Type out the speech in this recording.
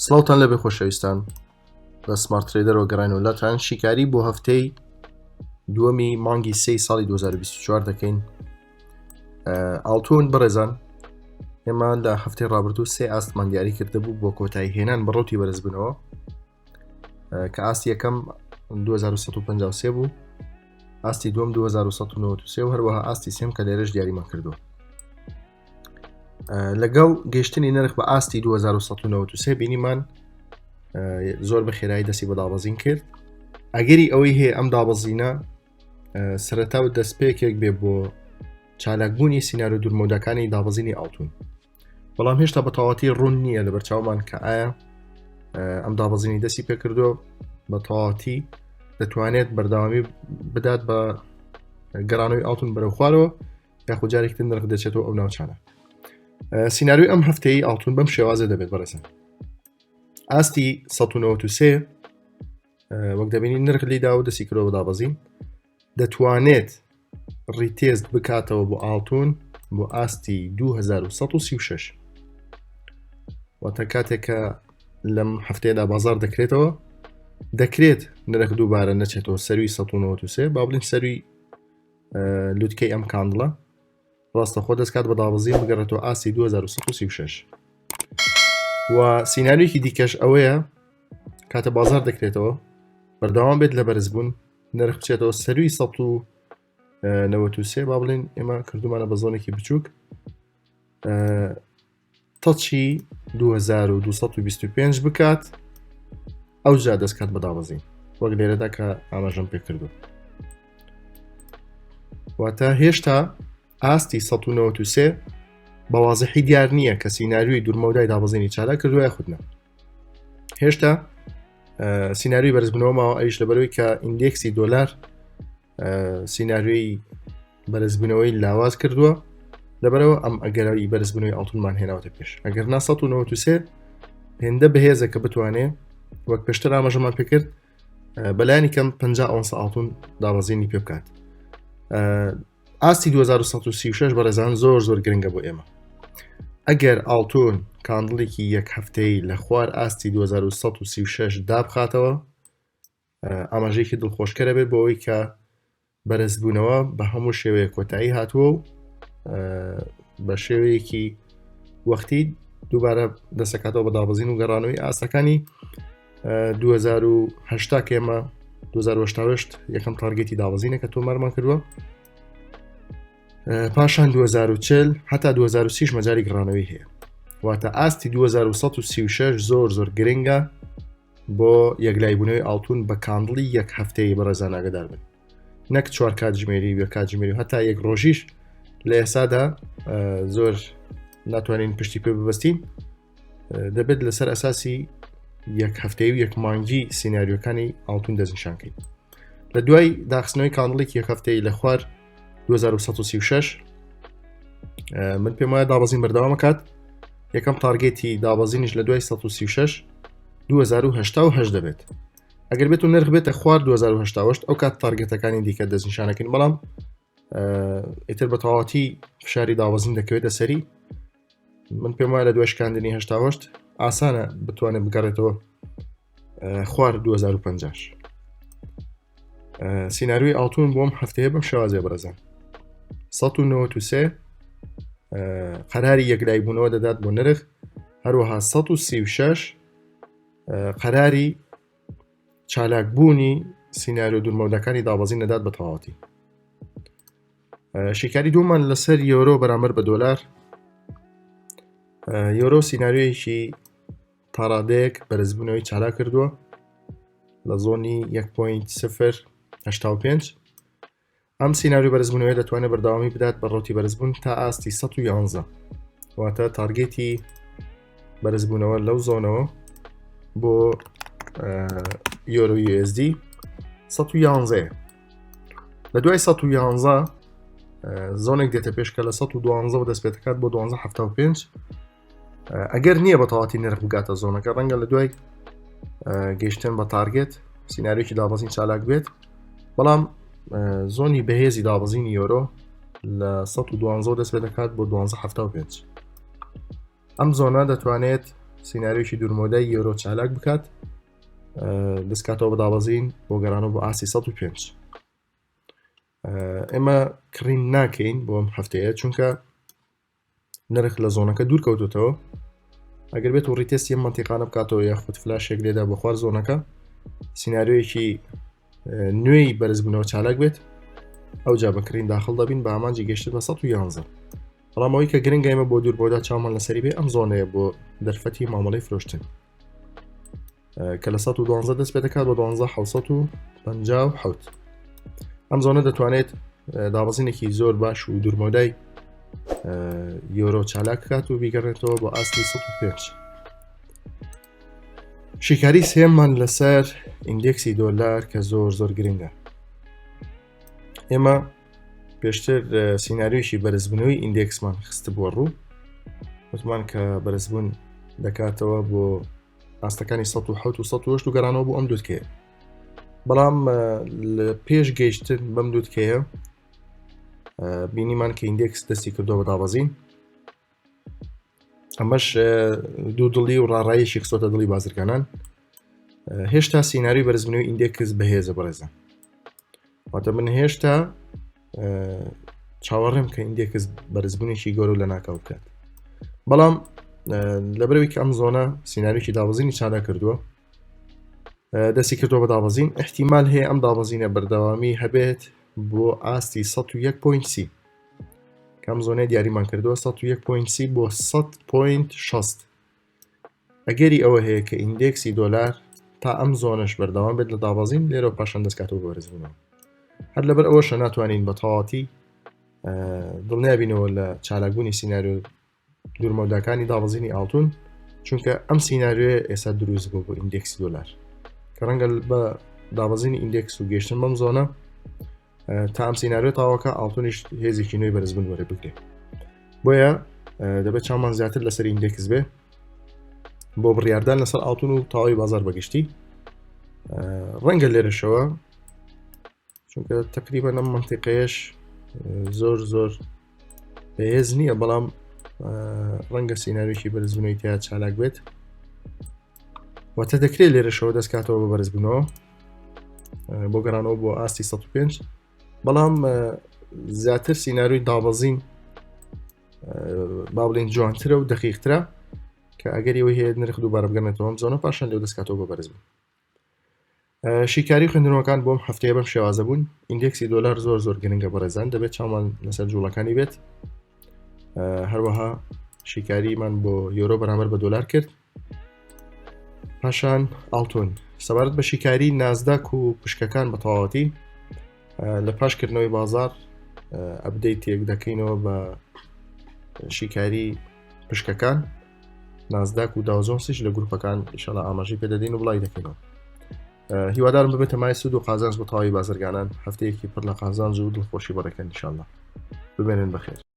سڵاوتان لەبێ خۆشەویستان لە سمارت ترێدەرەوە گەڕاینەوە لاتان شیکاری بۆ هەفتەی دووەمی مانگی سێی ساڵی 2024 دەکەین ئاڵتون بەڕێزان ئێمە لە هەفتەی ڕابردوو سێ ئاستمان دیاری کردبوو بۆ کۆتایی هێنان بەڕوتی بەرزبوونەوە کە ئاستی یەکەم 2153 بوو ئاستی دووەم 2193 و هەروەها ئاستی سێم کە لێرەش دیاریمان کردووە لەگەڵ گەشتنی نرخ بە ئاستی 2193 بینیمان زۆر بە خێرایی دەستی بە دابەزین کرد ئەگەری ئەوەی هەیە ئەم دابەزینە سەرەتا و دەستپێکێک بێ بۆ چالاکبوونی سیناریۆ دوورمەوداکانی دابەزینی ئاڵتون بەڵام هێشتا بە تەواتی ڕوون نییە لە بەرچاومان کە ئایا ئەم دابەزینی دەستی پێکردو بە تەواتی دەتوانێت بەردەوامی بدات بە گەڕانەوەی ئاڵتون بەرەو خوارەوە یاخود جارێکی تر نرخ دەچێتەوە ئەو ناوچانە سیناریۆی ئەم هەفتەی ئاڵتون بەم شێوازە دەبێت بەڕێزان ئاستی 1993 وەک دەبینی نرخ لیدا و دەسی کرۆ دابەزین دەتوانێت retest بکاتەوە بۆ ئاڵتون بۆ ئاستی 2136 واتە کاتێک کە لەم هەفتەیەدا بازار دەکرێتەوە دەکرێت نرخ دووبارە نەچێتەوە سەروی 1993 با بڵین سەروی لوتکەی ئەم candle ە ڕاستەخۆ دەستکات بە دابەزین بگەڕێتەوە ئاستی 2136 و سیناریۆیەکی دیکەش ئەوەیە کاتە بازار دەکرێتەوە بەردەوام بێت لە بەرزبوون نرخ بچێتەوە سەروی 1993 با بڵێن ئێمە کردومانە بە zone ێکی بچووک touch ی 2225 بکات ئەوجا دەستکات بە دابەزین وەک لێرەدا کە ئاماژەم پێ کردو واتە هێشتا ئاستی 1993 بە وازحی دیار نییە کە سیناریۆی دوورمەودای دابەزینی چالا کردووە یاخود نا هێشتا سیناریۆی بەرزبوونەوە ماوە ئەویش لەبەرەوەی کە index ی دۆلار سیناریۆی بەرزبوونەوەی لاواز کردووە لەبەرەوە ئەم ئەگەرەوەی بەرزبوونەوەی ئاڵتونمان هێناوەتە پێش ئەگەر نا 1993 هێندە بەهێزە کە بتوانێ وەک پێشتر ئاماژەمان پێکرد بەلایانی کەم 50 ئۆنسە ئاڵتون دابەزینی پێ بکات ئاستی 2136 بەڕێزان زۆر زۆر گرنگە بۆ ئێمە ئەگەر ئاڵتون candle ێکی یەک هەفتەی لە خوار ئاستی 2136 دابخاتەوە ئاماژەیەکی دڵخۆشکەرە بێت بۆ ئەوەی کە بەرزبوونەوە بە هەموو شێوەیە کۆتایی هاتووە و بە شێوەیەکی وەختی دووبارە دەسەکاتەوە بە دابزین و گەڕانەوەی ئاستەکانی 2010 کێمە 2010 یەکەم target ی دابزینە کە تۆمارمان کردووە پاشان 2040 هەتا 2030 مەجای گەڕانەوەی هەیە واتە ئاستی 2136 زۆر زۆر گرنگە بۆ یەکلایبوونەوەی ئاڵتون بە candle ی یەک هەفتەیە بەڕێزان ئاگدار بن نەک چوار کاتژمێری و کاتژمێری و هەتا یەک ڕۆژیش لە ئێسادا زۆر ناتوانین پشتی پێ ببەستین دەبێت لەسەر ئەساسی یەک هەفتەی و یەک مانگی سیناریۆکانی ئاڵتون دەستنیشانکەین لە دوای داخستنەوەی candle ێکی یەک هەفتەی لە خوار 2136 من پێم وایە دابەزین بەردەوامە کات یەکەم target ی دابەزینیش لە دوای 136 2088 دەبێت ئەگەر بێت و نرخ بێتە خوار 2088 ئەو کات target ەکانی دیکە دەستنیشانەکەین بەڵام ئیتر بە تەواوەتی فشاری دابەزین دەکەوێتە سەری من پێم وایە لە دوای شکاندنی هەشتاهشت ئاسانە بتوانێت بگەڕێتەوە خوار 2050 سیناریۆی ئاڵتون بۆم هەفتەیە بەم شێوازێ بەڕێزان 1993 قەراری یەکلایی بوونەوە دەدات بۆ نرخ هەروەها 136 قەراری چالاکبوونی سیناریۆ دوورمەوداکانی دابەزین دەدات بە تەواوەتی شیکاری دوومان لەسەر یۆرۆ بەرامبەر بە دۆلار یۆرۆ سیناریۆیەکی تاڕادەیەک بەرزبوونەوەی چالا کردووە لە zone ی 1.085 ئەم سیناریۆ بەرزبوونەوەی دەتوانێت بەردەوامی بدات بە ڕوتی بەرزبوون تا ئاستی 111 واتە target ی بەرزبوونەوە لەو zone ەوە بۆ یۆرۆ USD 111 لە دوای 111 zone ێک دێتە پێش کە لە 112 دەست پێ دەکات بۆ 1275 ئەگەر نییە بە تەواتی نرخ بگاتە zone ەکە ڕەنگە لە دوای گەیشتن بە target سیناریۆکی دابەزین چالاک بێت بەڵام zone ی بەهێزی دابەزینی یۆرۆ لە 112 دەست پێ دەکات بۆ 1275 ئەم zone ە دەتوانێت سیناریۆکی دوورمەودای یۆرۆ چالاک بکات دەستکاتەوە بە دابەزین بۆ گەڕانەوە بۆ ئاستی 105 ئێمە کڕین ناکەین بۆ ئەم هەفتەیە چونکە نرخ لە zone ەکە دوور کەوتوتەوە ئەگەر بێت و retest ی ئەم منتیقانە بکاتەوە یاخود فلاشێک لێدا بۆ خوار zone ەکە سیناریۆیەکی نوێی بەرزبوونەوە چالاک بێت ئەو جا بەکرین داخل دەبین بە ئامانجی گەشتن بە 111 بەڵام ئەوەی کە گرنگە ئێمە بۆ دوور بۆدا چاومان لەسەری بێ ئەم zone ەیە بۆ دەرفەتی مامەڵەی فرۆشتن کە لە 112 دەست پێ دەکات بۆ 12757 ئەم zone ە دەتوانێت دابەزینێکی زۆر باش و دوورمەودای یۆرۆ چالاک کات و بیگەڕێتەوە بۆ ئاستی 105 شیکاری سێمان لەسەر ئیندێکسی دۆلار کە زۆر زۆر گرنگە ئێمە پێشتر سیناریۆیەکی بەرزبوونەوەی ئیندێکسمان خستبووە ڕوو وتمان کە بەرزبوون دەکاتەوە بۆ ئاستەکانی 1970 و 1970 و گەڕانەوە بۆ ئەم دووتکەیە بەڵام لە پێش گەیشتن بەم دووتکەیە بینیمان کە ئیندێکس دەستی کردووە بە دابەزین ئەمەش دوو دڵی و ڕاڕایەکی خستۆتە دڵی بازرگانان هێشتا سیناریۆی بەرزبوونەوەی ئیندێکس بەهێزە بەڕێزە واتە من هێشتا چاوەڕێم کە ئیندێکس بەرزبوونێکی گەورە لە ناکاو بکات بەڵام لەبەرەوەی کە ئەم zone ە سیناریۆکی دابەزینی چالا کردووە دەستی کردووە بە دابەزین احتیمال هەیە ئەم دابەزینە بەردەوامی هەبێت بۆ ئاستی 101.C کەم zone ەی دیاریمان کردووە 101.C بۆ 100.60 ئەگەری ئەوە هەیە کە ئیندێکسی دۆلار تا ئەم zone ەش بەردەوام بێت لە دابەزین لێرە پاشان دەستکاتەوە بەرزبوونەوە هەر لەبەر ئەوەشە ناتوانین بە تەواتی دڵنیابینەوە لە چالاکبوونی سیناریۆ دوورمەوداکانی دابەزینی ئاڵتون چونکە ئەم سیناریۆیە ئێستا دروست بوو بۆ ئیندێکسی دۆلار کە ڕەنگە بە دابەزینی ئیندێکس و گەشتن بەم zone ە تا ئەم سیناریۆ تاوەکە ئاڵتونیش هێزێکی نوێی بەرزبوون وەرە بگرێ بۆیە دەبێت چاومان زیاتر لەسەر ئیندێکس بێ بۆ بڕیاردان لەسەر ئاڵتون و تەواوی بازار بەگشتی ڕەنگە لێرەشەوە چونکە تقریبا ئەم منتیقەیەش زۆر زۆر بەهێز نییە بەڵام ڕەنگە سیناریۆکی بەرزبوونەوەی تیا چالاک بێت واتە دەکرێت لێرەشەوە دەستکاتەوە بە بەرزبوونەوە بۆ گەڕانەوە بۆ ئاستی 105 بەڵام زیاتر سیناریۆی دابەزین با بڵێن جوانترە و دقیقترە کە ئەگەری ئەوەی هەیە نرخ دووبارە بگەڕێتەوە ئەم zone ە پاشان لێو دەستکاتەوە بە بەرز بوون شیکاری خوێندنەوەکان بۆم هەفتەیە بەم شێوازە بوون ئیندێکسی دۆلار زۆر زۆر گرنگە بەڕێزان دەبێت چاومان لەسەر جوڵەکانی بێت هەروەها شیکاریمان بۆ یۆرۆ بەرامبەر بە دۆلار کرد پاشان ئاڵتون سەبارەت بە شیکاری نازداک و پشکەکان بە تەواوەتی لە پاشکردنەوەی بازار update ێک دەکەینەوە بە شیکاری پشکەکان نازداک و داوزۆنسیش لە گروپەکان ئیشەڵا ئاماژەی پێدەدەین و بڵاوی دەکەینەوە هیوادارم ببێتە مای سوود و قازانج بۆ تەواوی بازرگانان هەفتەیەکی پڕ لە قازانج و دڵخۆشی بەڕێکەن ئینشاءاللە بمێنن بەخێر.